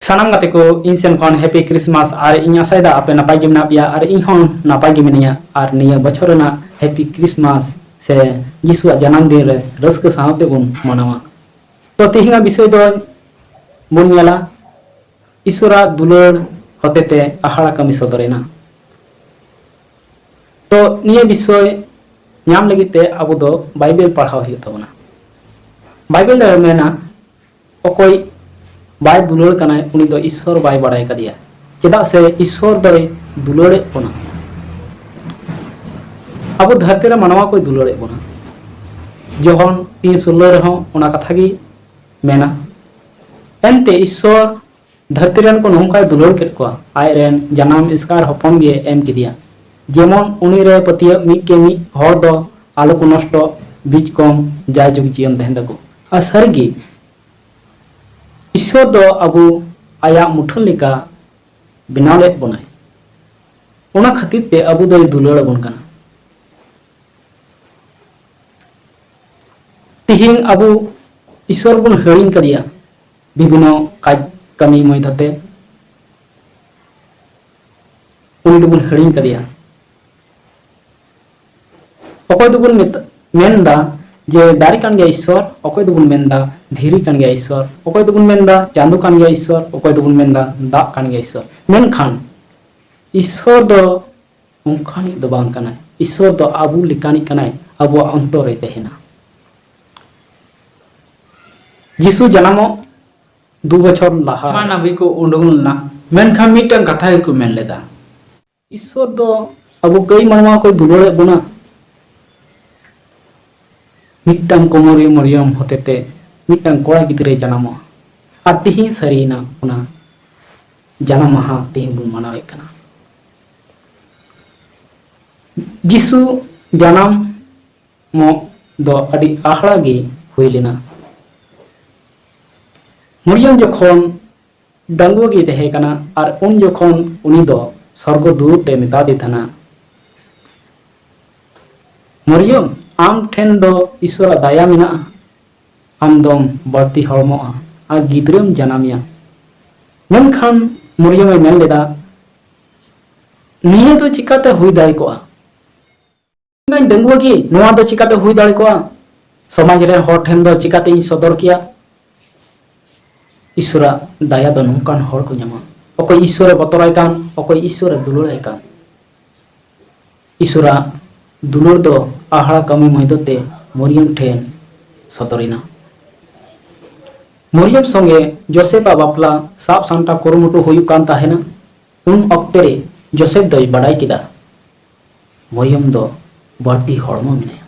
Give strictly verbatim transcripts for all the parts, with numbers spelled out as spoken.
ᱥᱟᱱᱟᱢ ᱜᱟᱛᱮ ᱠᱚ, ᱤᱧ ᱥᱮᱱ ᱠᱷᱚᱱ Happy Christmas ᱟᱨ ᱤᱧ ᱟᱥᱟᱭᱮᱫᱟ ᱟᱯᱮ ᱱᱟᱯᱟᱭ ᱜᱮ ᱢᱮᱱᱟᱜ ᱯᱮᱭᱟ ᱟᱨ ᱤᱧ ᱦᱚᱸ ᱱᱟᱯᱟᱭ ᱜᱮ ᱢᱤᱱᱟᱹᱧᱟ᱾ ᱟᱨ ᱱᱤᱭᱟᱹ ᱵᱚᱪᱷᱚᱨ ᱨᱮᱱᱟᱜ Happy Christmas ᱥᱮ ᱡᱤᱥᱩᱣᱟᱜ ᱡᱟᱱᱟᱢ ᱫᱤᱱ ᱨᱮ ᱨᱟᱹᱥᱠᱟᱹ ᱥᱟᱶ ᱛᱮᱵᱚᱱ ᱢᱟᱱᱟᱣᱟ᱾ ᱛᱚ ᱛᱮᱦᱮᱧᱟᱜ ᱵᱤᱥᱚᱭ ᱫᱚ ᱵᱚᱱ ᱧᱮᱞᱟ ᱤᱥᱚᱨᱟᱜ ᱫᱩᱞᱟᱹᱲ ᱦᱚᱛᱮᱛᱮ ᱟᱦᱟᱲᱟ ᱠᱟᱹᱢᱤ ᱥᱚᱫᱚᱨᱮᱱᱟ᱾ ᱛᱚ ᱱᱤᱭᱟᱹ ᱵᱤᱥᱚᱭ ᱧᱟᱢ ᱞᱟᱹᱜᱤᱫ ᱛᱮ ᱟᱵᱚ ᱫᱚ ᱵᱟᱭᱵᱮᱞ ᱯᱟᱲᱦᱟᱣ ᱦᱩᱭᱩᱜ ᱛᱟᱵᱚᱱᱟ᱾ ᱵᱟᱭᱵᱮᱞ ᱨᱮ ᱢᱮᱱᱟ, ᱚᱠᱚᱭ ᱵᱟᱭ ᱫᱩᱞᱟᱹᱲ ᱠᱟᱱᱟᱭ, ᱩᱱᱤ ᱫᱚ ᱤᱥᱥᱚᱨ ᱵᱟᱭ ᱵᱟᱲᱟᱭ ᱠᱟᱫᱮᱭᱟ᱾ ᱪᱮᱫᱟᱜ ᱥᱮ ᱤᱥᱥᱚᱨ ᱫᱚᱭ ᱫᱩᱞᱟᱹᱲᱮᱫ ᱵᱚᱱᱟ᱾ ᱟᱵᱚ ᱫᱷᱟᱹᱨᱛᱤ ᱨᱮ ᱢᱟᱱᱣᱟ ᱠᱚᱭ ᱫᱩᱞᱟᱹᱲᱮᱫ ᱵᱚᱱᱟ᱾ ᱡᱚᱦᱚᱱ ᱛᱤᱱ ᱥᱳᱞᱞᱳ ᱨᱮᱦᱚᱸ ᱚᱱᱟ ᱠᱟᱛᱷᱟ ᱜᱮ ᱢᱮᱱᱟ᱾ ᱮᱱᱛᱮ ᱤᱥᱥᱚᱨ ᱫᱷᱟᱹᱨᱛᱤ ᱨᱮᱱ ᱠᱚ ᱱᱚᱝᱠᱟᱭ ᱫᱩᱞᱟᱹᱲ ᱠᱮᱫ ᱠᱚᱣᱟ, ᱟᱡ ᱨᱮᱱ ᱡᱟᱱᱟᱢ ᱮᱥᱠᱟᱨ ᱦᱚᱯᱚᱱ ᱜᱮ ᱮᱢ ᱠᱮᱫᱮᱭᱟ, ᱡᱮᱢᱚᱱ ᱩᱱᱤ ᱨᱮ ᱯᱟᱹᱛᱭᱟᱹᱜ ᱢᱤᱫ ᱠᱮ ᱢᱤᱫ ᱦᱚᱲ ᱫᱚ ᱟᱞᱚ ᱠᱚ ᱱᱚᱥᱴᱚᱜ, ᱵᱤᱪᱠᱚᱢ ᱡᱟᱭᱡᱩᱜᱽ ᱡᱤᱭᱚᱱ ᱛᱟᱦᱮᱱ ᱛᱟᱠᱚ᱾ ᱟᱨ ᱥᱟᱹᱨᱤᱜᱮ, ᱤᱥᱥᱚᱨ ᱫᱚ ᱟᱵᱚ ᱟᱭᱟᱜ ᱢᱩᱴᱷᱟᱹᱱ ᱞᱮᱠᱟ ᱵᱮᱱᱟᱣ ᱞᱮᱫ ᱵᱚᱱᱟᱭ᱾ ᱚᱱᱟ ᱠᱷᱟᱹᱛᱤᱨ ᱛᱮ ᱟᱵᱚ ᱫᱚᱭ ᱫᱩᱞᱟᱹᱲ ᱟᱵᱚᱱ ᱠᱟᱱᱟ᱾ ᱛᱤᱦᱤᱧ ᱟᱵᱚ ᱤᱥᱥᱚᱨ ᱵᱚᱱ ᱦᱤᱲᱤᱧ ᱠᱟᱫᱮᱭᱟ ᱵᱤᱵᱷᱤᱱᱱᱚ ᱠᱟᱡᱽ ᱠᱟᱹᱢᱤ ᱢᱚᱫᱽᱫᱷᱚᱛᱮ᱾ ᱩᱱᱤ ᱫᱚᱵᱚᱱ ᱦᱤᱲᱤᱧ ᱠᱟᱫᱮᱭᱟ᱾ ᱚᱠᱚᱭ ᱫᱚᱵᱚᱱ ᱢᱮᱛᱟ-, ᱢᱮᱱᱫᱟ ᱡᱮ ᱫᱟᱨᱮ ᱠᱟᱱ ᱜᱮᱭᱟ ᱤᱥᱥᱚᱨ, ᱚᱠᱚᱭ ᱫᱚᱵᱚᱱ ᱢᱮᱱᱫᱟ ᱫᱷᱤᱨᱤ ᱠᱟᱱ ᱜᱮᱭᱟ ᱤᱥᱥᱚᱨ, ᱚᱠᱚᱭ ᱫᱚᱵᱚᱱ ᱢᱮᱱᱫᱟ ᱪᱟᱸᱫᱚ ᱠᱟᱱ ᱜᱮᱭᱟ ᱤᱥᱥᱚᱨ, ᱚᱠᱚᱭ ᱫᱚᱵᱚᱱ ᱢᱮᱱᱫᱟ ᱫᱟᱜ ᱠᱟᱱ ᱜᱮᱭᱟ ᱤᱥᱥᱚᱨ᱾ ᱢᱮᱱᱠᱷᱟᱱ ᱤᱥᱥᱚᱨ ᱫᱚ ᱚᱱᱠᱟᱱᱤᱡ ᱫᱚ ᱵᱟᱝ ᱠᱟᱱᱟᱭ᱾ ᱤᱥᱥᱚᱨ ᱫᱚ ᱟᱵᱚ ᱞᱮᱠᱟᱱᱤᱡ ᱠᱟᱱᱟᱭ, ᱟᱵᱚᱣᱟᱜ ᱚᱱᱛᱚᱨ ᱨᱮ ᱛᱟᱦᱮᱱᱟ᱾ ᱡᱤᱥᱩ ᱡᱟᱱᱟᱢᱚᱜ ᱫᱩ ᱵᱚᱪᱷᱚᱨ ᱞᱟᱦᱟ ᱢᱟ ᱱᱟᱵᱤ ᱠᱚ ᱩᱰᱩᱝ ᱞᱮᱱᱟ, ᱢᱮᱱᱠᱷᱟᱱ ᱢᱤᱫᱴᱟᱝ ᱠᱟᱛᱷᱟ ᱜᱮᱠᱚ ᱢᱮᱱ ᱞᱮᱫᱟ, ᱤᱥᱥᱚᱨ ᱫᱚ ᱟᱵᱚ ᱠᱟᱹᱭ ᱢᱟᱱᱣᱟ ᱠᱚᱭ ᱫᱩᱞᱟᱹᱲᱮᱫ ᱵᱚᱱᱟ᱾ ᱢᱤᱫᱴᱟᱝ ᱠᱚᱢᱚᱨᱤᱭᱟᱹ ᱢᱚᱨᱤᱭᱚᱢ ᱦᱚᱛᱮᱛᱮ ᱢᱤᱫᱴᱟᱝ ᱠᱚᱲᱟ ᱜᱤᱫᱽᱨᱟᱹᱭ ᱡᱟᱱᱟᱢᱚᱜᱼᱟ᱾ ᱟᱨ ᱛᱤᱦᱤᱧ ᱥᱟᱹᱨᱤᱭᱮᱱᱟ ᱚᱱᱟ ᱡᱟᱱᱟᱢ ᱢᱟᱦᱟ ᱛᱤᱦᱤᱧ ᱵᱚᱱ ᱢᱟᱱᱟᱣᱮᱫ ᱠᱟᱱᱟ᱾ ᱡᱤᱥᱩ ᱡᱟᱱᱟᱢᱚᱜ ᱫᱚ ᱟᱹᱰᱤ ᱟᱦᱲᱟ ᱜᱮ ᱦᱩᱭ ᱞᱮᱱᱟ᱾ ᱢᱚᱨᱤᱭᱚᱢ ᱡᱚᱠᱷᱚᱱ ᱰᱟᱺᱜᱩᱣᱟᱹ ᱜᱮᱭ ᱛᱟᱦᱮᱸ ᱠᱟᱱᱟ ᱟᱨ ᱩᱱ ᱡᱚᱠᱷᱚᱱ ᱩᱱᱤ ᱫᱚ ᱥᱚᱨᱜᱚ ᱫᱩᱛ ᱮ ᱢᱮᱛᱟᱫᱮ ᱛᱟᱦᱮᱱᱟ, "ᱢᱚᱨᱤᱭᱚᱢ, ᱟᱢ ᱴᱷᱮᱱ ᱫᱚ ᱤᱥᱥᱚᱨᱟᱜ ᱫᱟᱭᱟ ᱢᱮᱱᱟᱜᱼᱟ, ᱟᱢ ᱫᱚᱢ ᱵᱟᱹᱲᱛᱤ ᱦᱚᱲᱢᱚᱜᱼᱟ ᱟᱨ ᱜᱤᱫᱽᱨᱟᱹᱢ ᱡᱟᱱᱟᱢᱮᱭᱟ, ᱢᱮᱱᱠᱷᱟᱱ ᱢᱚᱨᱤᱭᱚᱢᱮ ᱢᱮᱱ ᱞᱮᱫᱟ, "ᱱᱤᱭᱟᱹ ᱫᱚ ᱪᱤᱠᱟᱛᱮ ᱦᱩᱭ ᱫᱟᱲᱮ ᱠᱚᱜᱼᱟ? ᱢᱮᱱ ᱰᱟᱺᱜᱩᱣᱟᱹ ᱜᱮ, ᱱᱚᱣᱟ ᱫᱚ ᱪᱤᱠᱟᱛᱮ ᱦᱩᱭ ᱫᱟᱲᱮ ᱠᱚᱜᱼᱟ? ᱥᱚᱢᱟᱡᱽ ᱨᱮᱱ ᱦᱚᱲ ᱴᱷᱮᱱ ᱫᱚ ᱪᱤᱠᱟᱛᱮ ᱤᱧ ᱥᱚᱫᱚᱨ ᱠᱮᱭᱟ?" ᱤᱥᱚᱨᱟᱜ ᱫᱟᱭᱟ ᱫᱚ ᱱᱚᱝᱠᱟᱱ ᱦᱚᱲ ᱠᱚ ᱧᱟᱢᱟ, ᱚᱠᱚᱭ ᱤᱥᱚᱨᱮ ᱵᱚᱛᱚᱨᱟᱭ ᱠᱟᱱ, ᱚᱠᱚᱭ ᱤᱥᱚᱨᱮ ᱫᱩᱞᱟᱹᱲᱟᱭ ᱠᱟᱱ᱾ ᱤᱥᱚᱨᱟᱜ ᱫᱩᱞᱟᱹᱲ ᱫᱚ ᱟᱦᱲᱟ ᱠᱟᱹᱢᱤ ᱢᱚᱭᱫᱚ ᱛᱮ ᱢᱚᱨᱤᱭᱚᱢ ᱴᱷᱮᱱ ᱥᱚᱫᱚᱨᱮᱱᱟ᱾ ᱢᱚᱨᱤᱭᱚᱢ ᱥᱚᱸᱜᱮ ᱡᱳᱥᱮᱯᱷ ᱟᱜ ᱵᱟᱯᱞᱟ ᱥᱟᱵ ᱥᱟᱢᱴᱟᱣ ᱠᱩᱨᱩᱢᱩᱴᱩ ᱦᱩᱭᱩᱜ ᱠᱟᱱ ᱛᱟᱦᱮᱱᱟ᱾ ᱩᱱ ᱚᱠᱛᱮ ᱨᱮ ᱡᱳᱥᱮᱯᱷ ᱫᱚᱭ ᱵᱟᱰᱟᱭ ᱠᱮᱫᱟ, ᱢᱚᱨᱤᱭᱚᱢ ᱫᱚ ᱵᱟᱹᱲᱛᱤ ᱦᱚᱲᱢᱚ ᱢᱮᱱᱟᱭᱟ᱾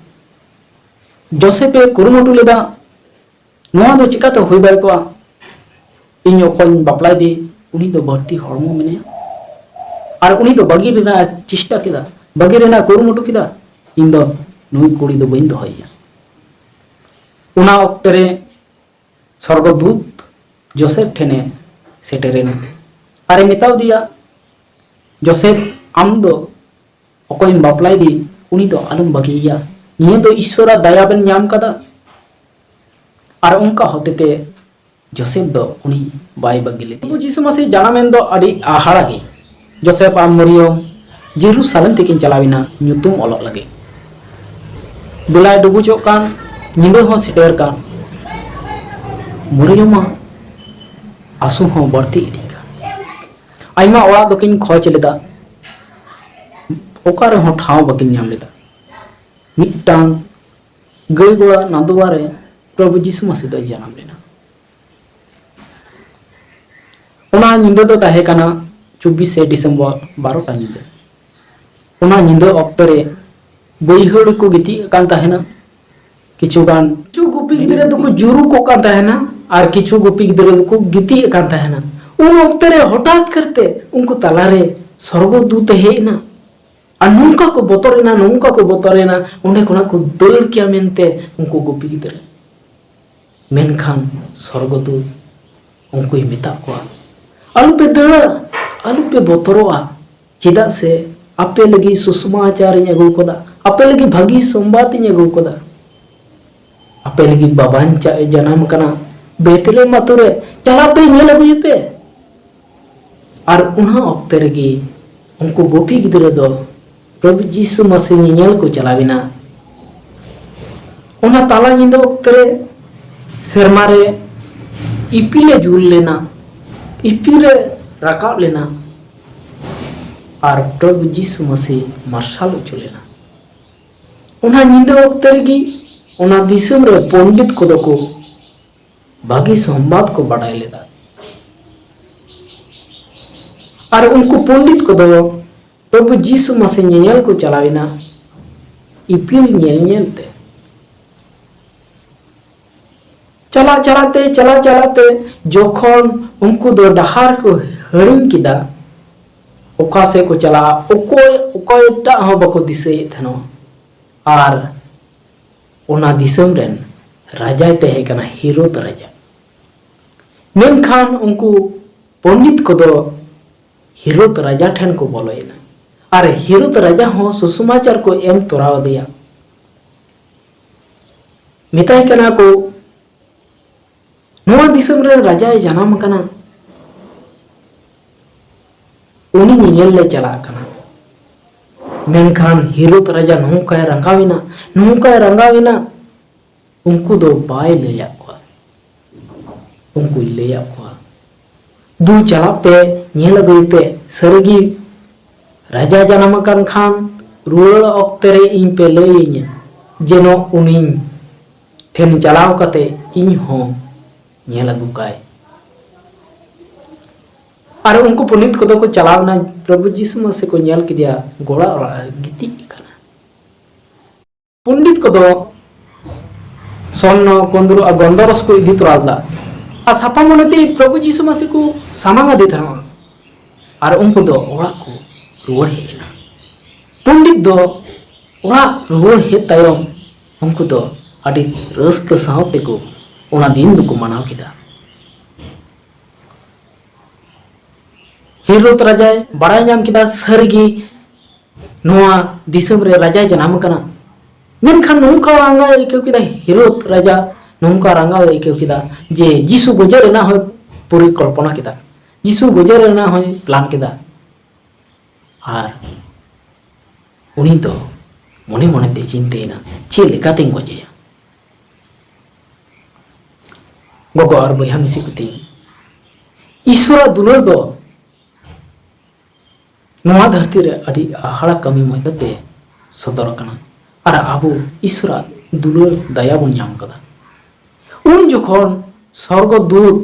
ᱡᱳᱥᱮᱯᱷ ᱮ ᱠᱩᱨᱩᱢᱩᱴᱩ ᱞᱮᱫᱟ, ᱱᱚᱣᱟ ᱫᱚ ᱪᱤᱠᱟᱛᱮ ᱦᱩᱭ ᱫᱟᱲᱮ ᱠᱚᱜᱼᱟ? ᱤᱧ ᱚᱠᱚᱭᱤᱧ ᱵᱟᱯᱞᱟᱭ ᱫᱮ, ᱩᱱᱤ ᱫᱚ ᱵᱟᱹᱲᱛᱤ ᱦᱚᱲᱢᱚ ᱢᱮᱱᱟᱭᱟ᱾ ᱟᱨ ᱩᱱᱤ ᱫᱚ ᱵᱟᱹᱜᱤ ᱨᱮᱱᱟᱜ ᱮ ᱪᱮᱥᱴᱟ ᱠᱮᱫᱟ, ᱵᱟᱹᱜᱤ ᱨᱮᱱᱟᱜ ᱠᱩᱨᱩᱢᱩᱴᱩ ᱠᱮᱫᱟ, ᱤᱧ ᱫᱚ ᱱᱩᱭ ᱠᱩᱲᱤ ᱫᱚ ᱵᱟᱹᱧ ᱫᱚᱦᱚᱭᱮᱭᱟ᱾ ᱚᱱᱟ ᱚᱠᱛᱮ ᱨᱮ ᱥᱚᱨᱜᱚᱫᱩᱛ ᱡᱳᱥᱮᱯᱷ ᱴᱷᱮᱱᱮ ᱥᱮᱴᱮᱨᱮᱱᱟ ᱟᱨᱮ ᱢᱮᱛᱟᱣ ᱫᱮᱭᱟ, ᱡᱳᱥᱮᱯᱷ, ᱟᱢ ᱫᱚ ᱚᱠᱚᱭᱮᱢ ᱵᱟᱯᱞᱟᱭ ᱫᱮ, ᱩᱱᱤ ᱫᱚ ᱟᱞᱚᱢ ᱵᱟᱹᱜᱤᱭᱮᱭᱟ᱾ ᱱᱤᱭᱟᱹ ᱫᱚ ᱤᱥᱚᱨᱟᱜ ᱫᱟᱭᱟ ᱵᱮᱱ ᱧᱟᱢ ᱠᱟᱫᱟ᱾ ᱟᱨ ᱚᱱᱠᱟ ᱦᱚᱛᱮᱛᱮ ᱡᱳᱥᱮᱯᱷ ᱫᱚ ᱩᱱᱤ ᱵᱟᱭ ᱵᱟᱹᱜᱤ ᱞᱮᱫᱮᱭᱟ᱾ ᱯᱨᱚᱵᱷᱩ ᱡᱤᱥᱩ ᱢᱟᱥᱤ ᱡᱟᱱᱟᱢᱮᱱ ᱫᱚ ᱟᱹᱰᱤ ᱟᱦᱟᱲᱟ ᱜᱮ᱾ ᱡᱳᱥᱮᱯᱷ ᱟᱨ ᱢᱚᱨᱤᱭᱚᱢ ᱡᱮᱨᱩᱥᱟᱞᱮᱢ ᱛᱮᱠᱤᱱ ᱪᱟᱞᱟᱣᱮᱱᱟ ᱧᱩᱛᱩᱢ ᱚᱞᱚᱜ ᱞᱟᱹᱜᱤᱫ᱾ ᱵᱮᱞᱟᱭ ᱰᱩᱵᱩᱡᱚᱜ ᱠᱟᱱ, ᱧᱤᱫᱟᱹ ᱦᱚᱸ ᱥᱮᱴᱮᱨ ᱠᱟᱱ᱾ ᱢᱚᱨᱤᱭᱚᱢᱟᱜ ᱟᱸᱥᱩ ᱦᱚᱸ ᱵᱟᱹᱲᱛᱤ ᱤᱫᱤᱜ ᱠᱟᱱ᱾ ᱟᱭᱢᱟ ᱚᱲᱟᱜ ᱫᱚᱠᱤᱱ ᱠᱷᱚᱡᱽ ᱞᱮᱫᱟ, ᱚᱠᱟ ᱨᱮᱦᱚᱸ ᱴᱷᱟᱶ ᱵᱟᱹᱠᱤᱱ ᱧᱟᱢ ᱞᱮᱫᱟ᱾ ᱢᱤᱫᱴᱟᱝ ᱜᱟᱹᱭ ᱜᱚᱲᱟ ᱱᱟᱫᱩᱣᱟ ᱨᱮ ᱯᱨᱚᱵᱷᱩ ᱡᱤᱥᱩ ᱢᱟᱥᱤ ᱫᱚᱭ ᱡᱟᱱᱟᱢ ᱞᱮᱱᱟ᱾ ᱚᱱᱟ ᱧᱤᱫᱟᱹ ᱫᱚ ᱛᱟᱦᱮᱸ ᱠᱟᱱᱟ ᱪᱚᱵᱵᱤᱥᱮ ᱰᱤᱥᱮᱢᱵᱚᱨ, ᱵᱟᱨᱚᱴᱟ ᱧᱤᱫᱟᱹ᱾ ᱚᱱᱟ ᱧᱤᱫᱟᱹ ᱚᱠᱛᱚ ᱨᱮ ᱵᱟᱹᱭᱦᱟᱹᱲ ᱠᱚ ᱜᱤᱛᱤᱡ ᱟᱠᱟᱱ ᱛᱟᱦᱮᱱᱟ᱾ ᱠᱤᱪᱷᱩ ᱜᱟᱱ, ᱠᱤᱪᱷᱩ ᱜᱩᱯᱤ ᱜᱤᱫᱽᱨᱟᱹ ᱫᱚᱠᱚ ᱡᱩᱨᱩᱜ ᱠᱚᱜ ᱠᱟᱱ ᱛᱟᱦᱮᱱᱟ ᱟᱨ ᱠᱤᱪᱷᱩ ᱜᱩᱯᱤ ᱜᱤᱫᱽᱨᱟᱹ ᱫᱚᱠᱚ ᱜᱤᱛᱤᱡ ᱟᱠᱟᱱ ᱛᱟᱦᱮᱱᱟ᱾ ᱩᱱ ᱚᱠᱛᱮ ᱨᱮ ᱦᱚᱴᱟᱛ ᱠᱟᱨᱛᱮ ᱩᱱᱠᱩ ᱛᱟᱞᱟᱨᱮ ᱥᱚᱨᱜᱚ ᱫᱩᱛ ᱮ ᱦᱮᱡ ᱮᱱᱟ᱾ ᱟᱨ ᱱᱚᱝᱠᱟ ᱠᱚ ᱵᱚᱛᱚᱨᱮᱱᱟ, ᱱᱚᱝᱠᱟ ᱠᱚ ᱵᱚᱛᱚᱨᱮᱱᱟ, ᱚᱸᱰᱮ ᱠᱷᱚᱱᱟᱜ ᱠᱚ ᱫᱟᱹᱲ ᱠᱮᱭᱟ ᱢᱮᱱᱛᱮ ᱩᱱᱠᱩ ᱜᱩᱯᱤ ᱜᱤᱫᱽᱨᱟᱹ᱾ ᱢᱮᱱᱠᱷᱟᱱ ᱥᱚᱨᱜᱚᱫᱩᱛ ᱩᱱᱠᱩᱭ ᱢᱮᱛᱟᱜ ᱠᱚᱣᱟ, "ᱟᱞᱚᱯᱮ ᱫᱟᱹᱲᱟ, ᱟᱞᱚᱯᱮ ᱵᱚᱛᱚᱨᱚᱜᱼᱟ, ᱪᱮᱫᱟᱜ ᱥᱮ ᱟᱯᱮ ᱞᱟᱹᱜᱤᱫ ᱥᱩᱥᱢᱟᱪᱟᱨ ᱤᱧ ᱟᱹᱜᱩ ᱠᱟᱫᱟ, ᱟᱯᱮ ᱞᱟᱹᱜᱤᱫ ᱵᱷᱟᱹᱜᱤ ᱥᱚᱢᱵᱟᱫ ᱤᱧ ᱟᱹᱜᱩ ᱠᱟᱫᱟ᱾ ᱟᱯᱮ ᱞᱟᱹᱜᱤᱫ ᱵᱟᱵᱟᱧᱪᱟᱣ ᱮ ᱡᱟᱱᱟᱢ ᱠᱟᱱᱟ, ᱵᱮᱛᱞᱮᱦᱮᱢ ᱟᱛᱳ ᱨᱮ ᱪᱟᱞᱟᱜ ᱯᱮ, ᱧᱮᱞ ᱟᱹᱜᱩᱭᱮ ᱯᱮ᱾" ᱟᱨ ᱚᱱᱟ ᱚᱠᱛᱮ ᱨᱮᱜᱮ ᱩᱱᱠᱩ ᱜᱩᱯᱤ ᱜᱤᱫᱽᱨᱟᱹ ᱫᱚ ᱯᱨᱚᱵᱷᱩ ᱡᱤᱥᱩ ᱢᱟᱥᱤ ᱧᱮᱧᱮᱞ ᱠᱚ ᱪᱟᱞᱟᱣ ᱮᱱᱟ᱾ ᱚᱱᱟ ᱛᱟᱞᱟ ᱧᱤᱫᱟᱹ ᱚᱠᱛᱮ ᱨᱮ ᱥᱮᱨᱢᱟ ᱨᱮ ᱤᱯᱤᱞ ᱮ ᱡᱩᱞ ᱞᱮᱱᱟ, ᱤᱯᱤᱞ ᱮ ᱨᱟᱠᱟᱵ ᱞᱮᱱᱟ ᱟᱨ ᱯᱨᱚᱵᱷᱩ ᱡᱤᱥᱩ ᱢᱟᱥᱤ ᱢᱟᱨᱥᱟᱞ ᱦᱚᱪᱚ ᱞᱮᱱᱟ᱾ ᱚᱱᱟ ᱧᱤᱫᱟᱹ ᱚᱠᱛᱮ ᱨᱮᱜᱮ ᱚᱱᱟ ᱫᱤᱥᱚᱢ ᱨᱮ ᱯᱚᱱᱰᱤᱛ ᱠᱚᱫᱚ ᱠᱚ ᱵᱷᱟᱹᱜᱤ ᱥᱚᱢᱵᱟᱫ ᱠᱚ ᱵᱟᱰᱟᱭ ᱞᱮᱫᱟ᱾ ᱟᱨ ᱩᱱᱠᱩ ᱯᱚᱱᱰᱤᱛ ᱠᱚᱫᱚ ᱯᱨᱚᱵᱷᱩ ᱡᱤᱥᱩ ᱢᱟᱥᱮ ᱧᱮᱧᱮᱞ ᱠᱚ ᱪᱟᱞᱟᱣ ᱮᱱᱟ ᱤᱯᱤᱞ ᱧᱮᱞ ᱧᱮᱞ ᱛᱮ᱾ ᱪᱟᱞᱟᱜ ᱪᱟᱞᱟᱜ ᱛᱮ, ᱪᱟᱞᱟᱜ ᱪᱟᱞᱟᱜ ᱛᱮ, ᱡᱚᱠᱷᱚᱱ ᱩᱱᱠᱩ ᱫᱚ ᱰᱟᱦᱟᱨ ᱠᱚ ᱦᱤᱲᱤᱧ ᱠᱮᱫᱟ, ᱚᱠᱟ ᱥᱮᱫ ᱠᱚ ᱪᱟᱞᱟᱜᱼᱟ, ᱚᱠᱚᱭ, ᱚᱠᱚᱭᱴᱟᱜ ᱦᱚᱸ ᱵᱟᱠᱚ ᱫᱤᱥᱟᱹᱭᱮᱫ ᱛᱟᱦᱮᱱᱟ᱾ ᱟᱨ ᱚᱱᱟ ᱫᱤᱥᱚᱢ ᱨᱮᱱ ᱨᱟᱡᱟᱭ ᱛᱟᱦᱮᱸ ᱠᱟᱱᱟ ᱦᱤᱨᱳᱫ ᱨᱟᱡᱟ᱾ ᱢᱮᱱᱠᱷᱟᱱ ᱩᱱᱠᱩ ᱯᱚᱱᱰᱤᱛ ᱠᱚᱫᱚ ᱦᱤᱨᱳᱫ ᱨᱟᱡᱟ ᱴᱷᱮᱱ ᱠᱚ ᱵᱚᱞᱚᱭᱮᱱᱟ᱾ ᱟᱨ ᱦᱤᱨᱳᱫ ᱨᱟᱡᱟ ᱦᱚᱸ ᱥᱩᱥᱚᱢᱟᱪᱟᱨ ᱠᱚ ᱮᱢ ᱛᱚᱨᱟᱣ ᱟᱫᱮᱭᱟ᱾ ᱢᱮᱛᱟᱭ ᱠᱟᱱᱟ ᱠᱚ, "ᱱᱚᱣᱟ ᱫᱤᱥᱚᱢ ᱨᱮ ᱨᱟᱡᱟᱭ ᱡᱟᱱᱟᱢ ᱟᱠᱟᱱᱟ, ᱩᱱᱤ ᱧᱮᱧᱮᱞ ᱞᱮ ᱪᱟᱞᱟᱜ ᱠᱟᱱᱟ᱾" ᱢᱮᱱᱠᱷᱟᱱ ᱦᱤᱨᱳᱫ ᱨᱟᱡᱟ ᱱᱚᱝᱠᱟᱭ ᱨᱟᱸᱜᱟᱣ ᱮᱱᱟ, ᱱᱚᱝᱠᱟᱭ ᱨᱟᱸᱜᱟᱣ ᱮᱱᱟ, ᱩᱱᱠᱩ ᱫᱚ ᱵᱟᱭ ᱞᱟᱹᱭᱟᱫ ᱠᱚᱣᱟ᱾ ᱩᱱᱠᱩᱭ ᱞᱟᱹᱭᱟᱫ ᱠᱚᱣᱟ, "ᱫᱩ ᱪᱟᱞᱟᱜ ᱯᱮ, ᱧᱮᱞ ᱟᱹᱜᱩᱭ ᱯᱮ, ᱥᱟᱹᱨᱤᱜᱮ ᱨᱟᱡᱟ ᱡᱟᱱᱟᱢ ᱟᱠᱟᱱ ᱠᱷᱟᱱ ᱨᱩᱣᱟᱹᱲ ᱚᱠᱛᱮ ᱨᱮ ᱤᱧ ᱯᱮ ᱞᱟᱹᱭᱟᱹᱧᱟ, ᱡᱮᱱᱚ ᱩᱱᱤ ᱴᱷᱮᱱ ᱪᱟᱞᱟᱣ ᱠᱟᱛᱮ ᱤᱧ ᱦᱚᱸ ᱧᱮᱞ ᱟᱹᱜᱩ ᱠᱟᱭ᱾" ᱟᱨ ᱩᱱᱠᱩ ᱯᱚᱱᱰᱤᱛ ᱠᱚᱫᱚ ᱠᱚ ᱪᱟᱞᱟᱣ ᱮᱱᱟ, ᱯᱨᱚᱵᱷᱩ ᱡᱤᱥᱩ ᱢᱟᱥᱮ ᱠᱚ ᱧᱮᱞ ᱠᱮᱫᱮᱭᱟ, ᱜᱚᱲᱟ ᱚᱲᱟᱜ ᱨᱮ ᱜᱤᱛᱤᱡ ᱟᱠᱟᱱᱟ᱾ ᱯᱚᱱᱰᱤᱛ ᱠᱚᱫᱚ ᱥᱚᱨᱱᱚ, ᱠᱚᱸᱫᱽᱨᱚ ᱟᱨ ᱜᱚᱱᱫᱚᱨᱚᱥ ᱠᱚ ᱤᱫᱤ ᱛᱚᱨᱟ ᱞᱮᱫᱟ᱾ ᱟᱨ ᱥᱟᱯᱷᱟ ᱢᱚᱱᱮᱛᱮ ᱯᱨᱚᱵᱷᱩ ᱡᱤᱥᱩ ᱢᱟᱥᱤ ᱠᱚ ᱥᱟᱢᱟᱝ ᱟᱫᱮ ᱛᱟᱦᱮᱱᱟ᱾ ᱟᱨ ᱩᱱᱠᱩ ᱫᱚ ᱚᱲᱟᱜ ᱠᱚ ᱨᱩᱣᱟᱹᱲ ᱦᱮᱡ ᱮᱱᱟ᱾ ᱯᱚᱱᱰᱤᱛ ᱫᱚ ᱚᱲᱟᱜ ᱨᱩᱣᱟᱹᱲ ᱦᱮᱡ ᱛᱟᱭᱚᱢ ᱩᱱᱠᱩ ᱫᱚ ᱟᱹᱰᱤ ᱨᱟᱹᱥᱠᱟᱹ ᱥᱟᱶ ᱛᱮᱠᱚ ᱚᱱᱟ ᱫᱤᱱ ᱫᱚᱠᱚ ᱢᱟᱱᱟᱣ ᱠᱮᱫᱟ᱾ ᱦᱤᱨᱳᱫ ᱨᱟᱡᱟᱭ ᱵᱟᱲᱟᱭ ᱧᱟᱢ ᱠᱮᱫᱟ, ᱥᱟᱹᱨᱤᱜᱮ ᱱᱚᱣᱟ ᱫᱤᱥᱚᱢ ᱨᱮ ᱨᱟᱡᱟᱭ ᱡᱟᱱᱟᱢ ᱟᱠᱟᱱᱟ᱾ ᱢᱮᱱᱠᱷᱟᱱ ᱱᱚᱝᱠᱟ ᱨᱟᱸᱜᱟᱣ ᱮ ᱟᱹᱭᱠᱟᱹᱣ ᱠᱮᱫᱟ, ᱦᱤᱨᱳᱫ ᱨᱟᱡᱟ ᱱᱚᱝᱠᱟ ᱨᱟᱸᱜᱟᱣ ᱮ ᱟᱹᱭᱠᱟᱹᱣ ᱠᱮᱫᱟ ᱡᱮ ᱡᱤᱥᱩ ᱜᱚᱡᱮ ᱨᱮᱱᱟᱜ ᱦᱚᱸᱭ ᱯᱚᱨᱤᱠᱚᱞᱯᱚᱱᱟ ᱠᱮᱫᱟ᱾ ᱡᱤᱥᱩ ᱜᱚᱡᱮ ᱨᱮᱱᱟᱜ ᱦᱚᱸᱭ ᱯᱞᱟᱱ ᱠᱮᱫᱟ᱾ ᱟᱨ ᱩᱱᱤ ᱫᱚ ᱢᱚᱱᱮ ᱢᱚᱱᱮᱛᱮ ᱪᱤᱱᱛᱟᱹᱭᱮᱱᱟ, "ᱪᱮᱫ ᱞᱮᱠᱟᱛᱮᱧ ᱜᱚᱡᱮᱭᱟ?" ᱜᱚᱜᱚ ᱟᱨ ᱵᱚᱭᱦᱟ ᱢᱤᱥᱤ ᱠᱚ ᱛᱤᱧ, ᱤᱥᱣᱚᱨᱟᱜ ᱫᱩᱞᱟᱹᱲ ᱫᱚ ᱱᱚᱣᱟ ᱫᱷᱟᱹᱨᱛᱤ ᱨᱮ ᱟᱹᱰᱤ ᱦᱟᱦᱟᱲᱟ ᱠᱟᱹᱢᱤ ᱢᱚᱫᱽᱫᱷᱚ ᱛᱮ ᱥᱚᱫᱚᱨ ᱟᱠᱟᱱᱟ᱾ ᱟᱨ ᱟᱵᱚ ᱤᱥᱣᱚᱨᱟᱜ ᱫᱩᱞᱟᱹᱲ ᱫᱟᱭᱟ ᱵᱚᱱ ᱧᱟᱢ ᱠᱟᱫᱟ᱾ ᱩᱱ ᱡᱚᱠᱷᱚᱱ ᱥᱚᱨᱜᱚ ᱫᱩᱛ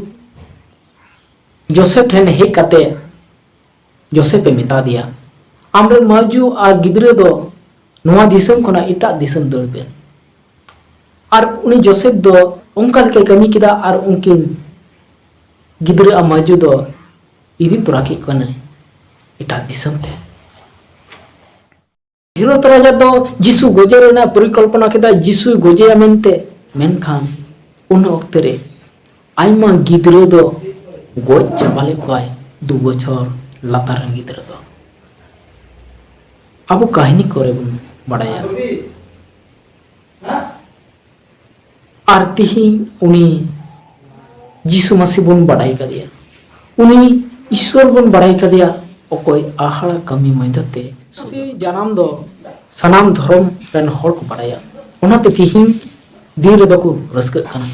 ᱡᱳᱥᱮᱯ ᱴᱷᱮᱱ ᱦᱮᱡ ᱠᱟᱛᱮ ᱡᱳᱥᱮᱯ ᱮ ᱢᱮᱛᱟ ᱫᱮᱭᱟ, "ᱟᱢᱨᱮᱱ ᱢᱟᱹᱡᱩ ᱟᱨ ᱜᱤᱫᱽᱨᱟᱹ ᱫᱚ ᱱᱚᱣᱟ ᱫᱤᱥᱚᱢ ᱠᱷᱚᱱᱟᱜ ᱮᱴᱟᱜ ᱫᱤᱥᱚᱢ ᱫᱟᱹᱲ ᱯᱮ᱾" ᱟᱨ ᱩᱱᱤ ᱡᱳᱥᱮᱯ ᱫᱚ ᱚᱱᱠᱟ ᱞᱮᱠᱟᱭ ᱠᱟᱹᱢᱤ ᱠᱮᱫᱟ ᱟᱨ ᱩᱱᱠᱤᱱ ᱜᱤᱫᱽᱨᱟᱹ ᱟᱨ ᱢᱟᱹᱡᱩ ᱫᱚ ᱤᱫᱤ ᱛᱚᱨᱟ ᱠᱮᱫ ᱠᱤᱱᱟᱭ ᱮᱴᱟᱜ ᱫᱤᱥᱚᱢ ᱛᱮ᱾ ᱦᱮᱨᱳᱫ ᱨᱟᱡᱟ ᱫᱚ ᱡᱤᱥᱩ ᱜᱚᱡᱮ ᱨᱮᱱᱟᱜ ᱯᱚᱨᱤᱠᱚᱞᱯᱚᱱᱟ ᱠᱮᱫᱟ, ᱡᱤᱥᱩᱭ ᱜᱚᱡᱮᱭᱟ ᱢᱮᱱᱛᱮ᱾ ᱢᱮᱱᱠᱷᱟᱱ ᱩᱱ ᱚᱠᱛᱮ ᱨᱮ ᱟᱭᱢᱟ ᱜᱤᱫᱽᱨᱟᱹ ᱫᱚ ᱜᱚᱡ ᱪᱟᱵᱟ ᱞᱮᱫ ᱠᱚᱣᱟᱭ, ᱫᱩ ᱵᱚᱪᱷᱚᱨ ᱞᱟᱛᱟᱨ ᱨᱮᱱ ᱜᱤᱫᱽᱨᱟᱹ ᱫᱚ᱾ ᱟᱵᱚ ᱠᱟᱹᱦᱱᱤ ᱠᱚᱨᱮ ᱵᱚᱱ ᱵᱟᱲᱟᱭᱟ᱾ ᱟᱨ ᱛᱤᱦᱤᱧ ᱩᱱᱤ ᱡᱤᱥᱩ ᱢᱟᱹᱥᱤ ᱵᱚᱱ ᱵᱟᱰᱟᱭ ᱠᱟᱫᱮᱭᱟ, ᱩᱱᱤ ᱤᱥᱥᱚᱨ ᱵᱚᱱ ᱵᱟᱰᱟᱭ ᱠᱟᱫᱮᱭᱟ, ᱚᱠᱚᱭ ᱟᱦᱟᱲᱟ ᱠᱟᱹᱢᱤ ᱢᱟᱹᱭᱫᱷᱟᱹ ᱛᱮ ᱥᱩᱫᱷᱩ ᱡᱟᱱᱟᱢ ᱫᱚ ᱥᱟᱱᱟᱢ ᱫᱷᱚᱨᱚᱢ ᱨᱮᱱ ᱦᱚᱲ ᱠᱚ ᱵᱟᱰᱟᱭᱟ, ᱚᱱᱟᱛᱮ ᱛᱤᱦᱤᱧ ᱫᱤᱱ ᱨᱮᱫᱚ ᱠᱚ ᱨᱟᱹᱥᱠᱟᱹᱜ ᱠᱟᱱᱟ᱾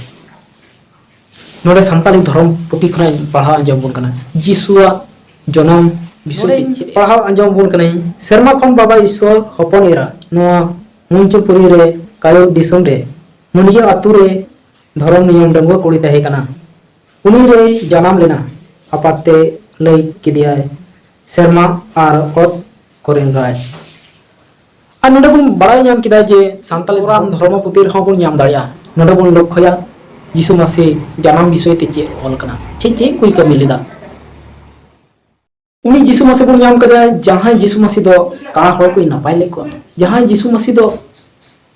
ᱱᱚᱰᱮ ᱥᱟᱱᱛᱟᱲᱤ ᱫᱷᱚᱨᱚᱢ ᱯᱩᱛᱷᱤ ᱠᱷᱚᱱᱟᱜ ᱤᱧ ᱯᱟᱲᱦᱟᱣ ᱟᱸᱡᱚᱢ ᱵᱚᱱ ᱠᱟᱱᱟ, ᱡᱤᱥᱩᱣᱟᱜ ᱡᱚᱱᱚᱢ ᱵᱤᱥᱚᱭ ᱛᱮ ᱱᱚᱰᱮᱧ ᱪᱮᱫ ᱯᱟᱲᱦᱟᱣ ᱟᱸᱡᱚᱢ ᱵᱚᱱ ᱠᱟᱹᱱᱟᱹᱧ, ᱥᱮᱨᱢᱟ ᱠᱷᱚᱱ ᱵᱟᱵᱟ ᱤᱥᱥᱚᱨ ᱦᱚᱯᱚᱱ ᱮᱨᱟ ᱱᱚᱣᱟ ᱢᱚᱧᱪᱚᱯᱩᱨᱤ ᱨᱮ ᱠᱟᱭᱚᱨ ᱫᱤᱥᱚᱢ ᱨᱮ ᱢᱩᱱᱤᱭᱟᱹ ᱟᱹᱛᱩ ᱨᱮ ᱫᱷᱚᱨᱚᱢ ᱱᱤᱭᱚᱢ ᱰᱟᱺᱜᱩᱣᱟᱹ ᱠᱩᱲᱤ ᱛᱟᱦᱮᱸ ᱠᱟᱱᱟ᱾ ᱩᱱᱤ ᱨᱮᱭ ᱡᱟᱱᱟᱢ ᱞᱮᱱᱟ᱾ ᱟᱯᱟᱛ ᱛᱮ ᱞᱟᱹᱭ ᱠᱮᱫᱮᱭᱟᱭ, ᱥᱮᱨᱢᱟ ᱟᱨ ᱚᱛ ᱠᱚᱨᱮᱱ ᱨᱟᱡᱽ᱾ ᱟᱨ ᱱᱚᱰᱮ ᱵᱚᱱ ᱵᱟᱲᱟᱭ ᱧᱟᱢ ᱠᱮᱫᱟ ᱡᱮ ᱥᱟᱱᱛᱟᱲᱤ ᱫᱷᱚᱨᱚᱢ ᱫᱷᱚᱨᱚᱢ ᱯᱩᱛᱷᱤ ᱨᱮᱦᱚᱸ ᱵᱚᱱ ᱧᱟᱢ ᱫᱟᱲᱮᱭᱟᱜᱼᱟ᱾ ᱱᱚᱰᱮ ᱵᱚᱱ ᱞᱚᱠᱠᱷᱚᱭᱟ ᱡᱤᱥᱩ ᱢᱟᱹᱥᱤ ᱡᱟᱱᱟᱢ ᱵᱤᱥᱚᱭ ᱛᱮ ᱪᱮᱫ ᱚᱞ ᱠᱟᱱᱟ, ᱪᱮᱫ ᱪᱮᱫ ᱠᱚᱭ ᱠᱟᱹᱢᱤ ᱞᱮᱫᱟ᱾ ᱩᱱᱤ ᱡᱤᱥᱩ ᱢᱟᱹᱥᱤ ᱵᱚᱱ ᱧᱟᱢ ᱠᱟᱫᱮᱭᱟ, ᱡᱟᱦᱟᱸᱭ ᱡᱤᱥᱩ ᱢᱟᱹᱥᱤ ᱫᱚ ᱠᱟᱬᱟ ᱦᱚᱲ ᱠᱚᱭ ᱱᱟᱯᱟᱭ ᱞᱮᱫ ᱠᱚᱣᱟ, ᱡᱟᱦᱟᱸᱭ ᱡᱤᱥᱩ ᱢᱟᱹᱥᱤ ᱫᱚ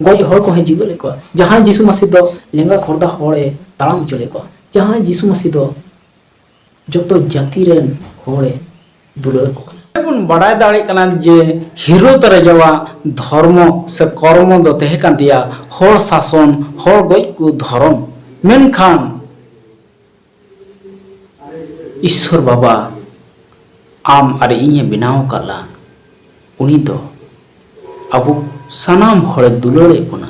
ᱜᱚᱡ ᱦᱚᱲ ᱠᱚᱦᱚᱸᱭ ᱡᱤᱣᱮᱫ ᱞᱮᱫ ᱠᱚᱣᱟ, ᱡᱟᱦᱟᱸᱭ ᱡᱤᱥᱩ ᱢᱟᱹᱥᱤ ᱫᱚ ᱞᱮᱸᱜᱟ ᱠᱷᱚᱨᱫᱟ ᱦᱚᱲᱮ ᱛᱟᱲᱟᱢ ᱦᱚᱪᱚ ᱞᱮᱫ ᱠᱚᱣᱟ, ᱡᱟᱦᱟᱸᱭ ᱡᱤᱥᱩ ᱢᱟᱹᱥᱤ ᱫᱚ ᱡᱚᱛᱚ ᱡᱟᱹᱛᱤ ᱨᱮᱱ ᱦᱚᱲᱮ ᱫᱩᱞᱟᱹᱲ ᱟᱠᱚ ᱠᱟᱱᱟ᱾ ᱵᱚᱱ ᱵᱟᱲᱟᱭ ᱫᱟᱲᱮᱭᱟᱜ ᱠᱟᱱᱟ ᱡᱮ ᱦᱤᱨᱳᱫ ᱨᱟᱡᱟᱣᱟᱜ ᱫᱷᱚᱨᱢᱚ ᱥᱮ ᱠᱚᱨᱢᱚ ᱫᱚ ᱛᱟᱦᱮᱸ ᱠᱟᱱ ᱛᱟᱭᱟ ᱦᱚᱲ ᱥᱟᱥᱚᱱ, ᱦᱚᱲ ᱜᱚᱡ ᱠᱚ ᱫᱷᱚᱨᱚᱢ᱾ ᱢᱮᱱᱠᱷᱟᱱ ᱤᱥᱥᱚᱨ ᱵᱟᱵᱟ ᱟᱢ ᱟᱨ ᱤᱧᱮ ᱵᱮᱱᱟᱣ ᱟᱠᱟᱫ ᱞᱟᱝ, ᱩᱱᱤ ᱫᱚ ᱟᱵᱚ ᱥᱟᱱᱟᱢ ᱦᱚᱲᱮ ᱫᱩᱞᱟᱹᱲᱮᱫ ᱵᱚᱱᱟ᱾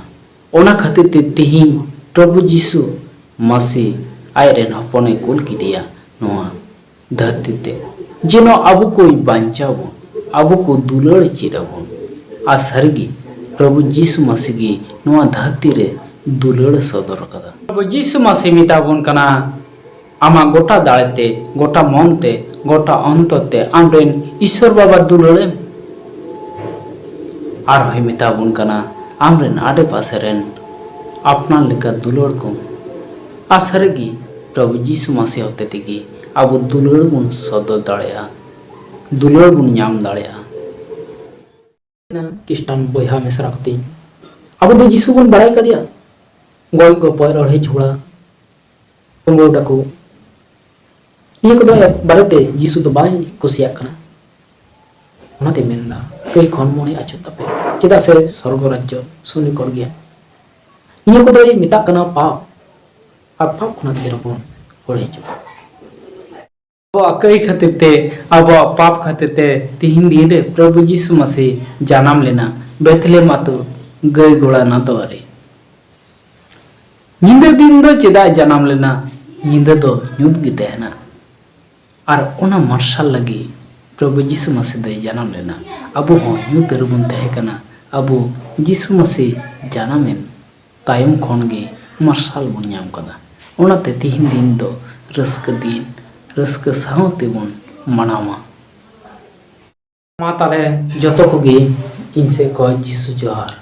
ᱚᱱᱟ ᱠᱷᱟᱹᱛᱤᱨ ᱛᱮ ᱛᱮᱦᱮᱧ ᱯᱨᱚᱵᱷᱩ ᱡᱤᱥᱩ ᱢᱟᱥᱤ ᱟᱡ ᱨᱮᱱ ᱦᱚᱯᱚᱱᱮ ᱠᱩᱞ ᱠᱮᱫᱮᱭᱟ ᱱᱚᱣᱟ ᱫᱷᱟᱹᱨᱛᱤ ᱛᱮ, ᱡᱮᱱᱚ ᱟᱵᱚ ᱠᱚᱭ ᱵᱟᱧᱪᱟᱣ ᱵᱚᱱ, ᱟᱵᱚ ᱠᱚ ᱫᱩᱞᱟᱹᱲ ᱪᱮᱫ ᱟᱵᱚᱱ᱾ ᱟᱨ ᱥᱟᱹᱨᱤᱜᱮ ᱯᱨᱚᱵᱷᱩ ᱡᱤᱥᱩ ᱢᱟᱥᱤ ᱜᱮ ᱱᱚᱣᱟ ᱫᱷᱟᱹᱨᱛᱤ ᱨᱮ ᱫᱩᱞᱟᱹᱲ ᱥᱚᱫᱚᱨ ᱟᱠᱟᱫᱟ᱾ ᱯᱨᱚᱵᱷᱩ ᱡᱤᱥᱩ ᱢᱟᱥᱤ ᱢᱮᱛᱟ ᱵᱚᱱ ᱠᱟᱱᱟ, ᱟᱢᱟᱜ ᱜᱚᱴᱟ ᱫᱟᱲᱮᱛᱮ, ᱜᱚᱴᱟ ᱢᱚᱱᱛᱮ, ᱜᱚᱴᱟ ᱚᱱᱛᱚᱨ ᱛᱮ ᱟᱢᱨᱮᱱ ᱤᱥᱥᱚᱨ ᱵᱟᱵᱟ ᱫᱩᱞᱟᱹᱲᱮᱢ᱾ ᱟᱨᱦᱚᱸᱭ ᱢᱮᱛᱟ ᱵᱚᱱ ᱠᱟᱱᱟ, ᱟᱢᱨᱮᱱ ᱟᱰᱮᱯᱟᱥᱮ ᱨᱮᱱ ᱟᱯᱱᱟᱨ ᱞᱮᱠᱟ ᱫᱩᱞᱟᱹᱲ ᱠᱚᱢ᱾ ᱟᱨ ᱥᱟᱹᱨᱤᱜᱮ ᱯᱨᱚᱵᱷᱩ ᱡᱤᱥᱩ ᱢᱟᱥᱤ ᱦᱚᱛᱮ ᱛᱮᱜᱮ ᱟᱵᱚ ᱫᱩᱞᱟᱹᱲ ᱵᱚᱱ ᱥᱚᱫᱚᱨ ᱫᱟᱲᱮᱭᱟᱜᱼᱟ, ᱫᱩᱞᱟᱹᱲ ᱵᱚᱱ ᱧᱟᱢ ᱫᱟᱲᱮᱭᱟᱜᱼᱟ᱾ ᱠᱷᱨᱤᱥᱴᱟᱱ ᱵᱚᱭᱦᱟ ᱢᱤᱥᱨᱟ ᱠᱚᱛᱤᱧ, ᱟᱵᱚ ᱫᱚ ᱡᱤᱥᱩ ᱵᱚᱱ ᱵᱟᱲᱟᱭ ᱠᱟᱫᱮᱭᱟ, ᱜᱚᱡ ᱜᱚᱯᱚᱡ ᱨᱟᱹᱲᱦᱤ ᱡᱷᱚᱜᱽᱲᱟ, ᱠᱩᱢᱵᱽᱲᱩ ᱰᱟᱹᱠᱩ, ᱱᱤᱭᱟᱹ ᱠᱚᱫᱚ ᱵᱟᱨᱮᱛᱮ ᱡᱤᱥᱩ ᱫᱚ ᱵᱟᱭ ᱠᱩᱥᱤᱭᱟᱜ ᱠᱟᱱᱟ᱾ ᱚᱱᱟᱛᱮ ᱢᱮᱱᱫᱟ, ᱠᱟᱹᱭ ᱠᱷᱚᱱ ᱢᱚᱱᱮ ᱟᱹᱪᱩᱨ ᱛᱟᱯᱮ, ᱪᱮᱫᱟᱜ ᱥᱮ ᱥᱚᱨᱜᱚ ᱨᱟᱡᱽᱡᱚ ᱥᱩᱨ ᱱᱤᱠᱚᱲ ᱜᱮᱭᱟ᱾ ᱱᱤᱭᱟᱹ ᱠᱚᱫᱚᱭ ᱢᱮᱛᱟᱜ ᱠᱟᱱᱟ ᱯᱟᱯ, ᱟᱨ ᱯᱟᱯ ᱠᱷᱚᱱᱟᱜ ᱜᱮ ᱵᱚᱱ ᱨᱩᱣᱟᱹᱲ ᱦᱤᱡᱩᱜᱼᱟ᱾ ᱟᱵᱚᱣᱟᱜ ᱠᱟᱹᱭ ᱠᱷᱟᱹᱛᱤᱨ ᱛᱮ, ᱟᱵᱚᱣᱟᱜ ᱯᱟᱯ ᱠᱷᱟᱹᱛᱤᱨ ᱛᱮ ᱛᱤᱦᱤᱧ ᱫᱤᱱ ᱨᱮ ᱯᱨᱚᱵᱷᱩ ᱡᱤᱥᱩ ᱢᱟᱥᱤ ᱡᱟᱱᱟᱢ ᱞᱮᱱᱟ ᱵᱮᱛᱷᱞᱮᱦᱮᱢ ᱟᱹᱛᱩ ᱜᱟᱹᱭ ᱜᱚᱲᱟ ᱱᱟᱫᱣᱟ ᱨᱮ᱾ ᱧᱤᱫᱟᱹ ᱫᱤᱱ ᱫᱚ ᱪᱮᱫᱟᱜ ᱡᱟᱱᱟᱢ ᱞᱮᱱᱟ? ᱧᱤᱫᱟᱹ ᱫᱚ ᱧᱩᱛ ᱜᱮ ᱛᱟᱦᱮᱱᱟ᱾ ᱟᱨ ᱚᱱᱟ ᱢᱟᱨᱥᱟᱞ ᱞᱟᱹᱜᱤᱫ ᱯᱨᱚᱵᱷᱩ ᱡᱤᱥᱩ ᱢᱟᱥᱤ ᱫᱚᱭ ᱡᱟᱱᱟᱢ ᱞᱮᱱᱟ᱾ ᱟᱵᱚ ᱦᱚᱸ ᱧᱩᱛ ᱨᱮᱵᱚᱱ ᱛᱟᱦᱮᱸ ᱠᱟᱱᱟ᱾ ᱟᱵᱚ ᱡᱤᱥᱩ ᱢᱟᱥᱤ ᱡᱟᱱᱟᱢᱮᱱ ᱛᱟᱭᱚᱢ ᱠᱷᱚᱱ ᱜᱮ ᱢᱟᱨᱥᱟᱞ ᱵᱚᱱ ᱧᱟᱢ ᱠᱟᱫᱟ᱾ ᱚᱱᱟᱛᱮ ᱛᱤᱦᱤᱧ ᱫᱤᱱ ᱫᱚ ᱨᱟᱹᱥᱠᱟᱹ ᱫᱤᱱ, ᱨᱟᱹᱥᱠᱟᱹ ᱥᱟᱶ ᱛᱮᱵᱚᱱ ᱢᱟᱱᱟᱣᱟ᱾ ᱢᱟ ᱛᱟᱦᱞᱮ ᱡᱚᱛᱚ ᱠᱚᱜᱮ ᱤᱧ ᱥᱮᱫ ᱠᱷᱚᱱ ᱡᱤᱥᱩ ᱡᱚᱦᱟᱨ᱾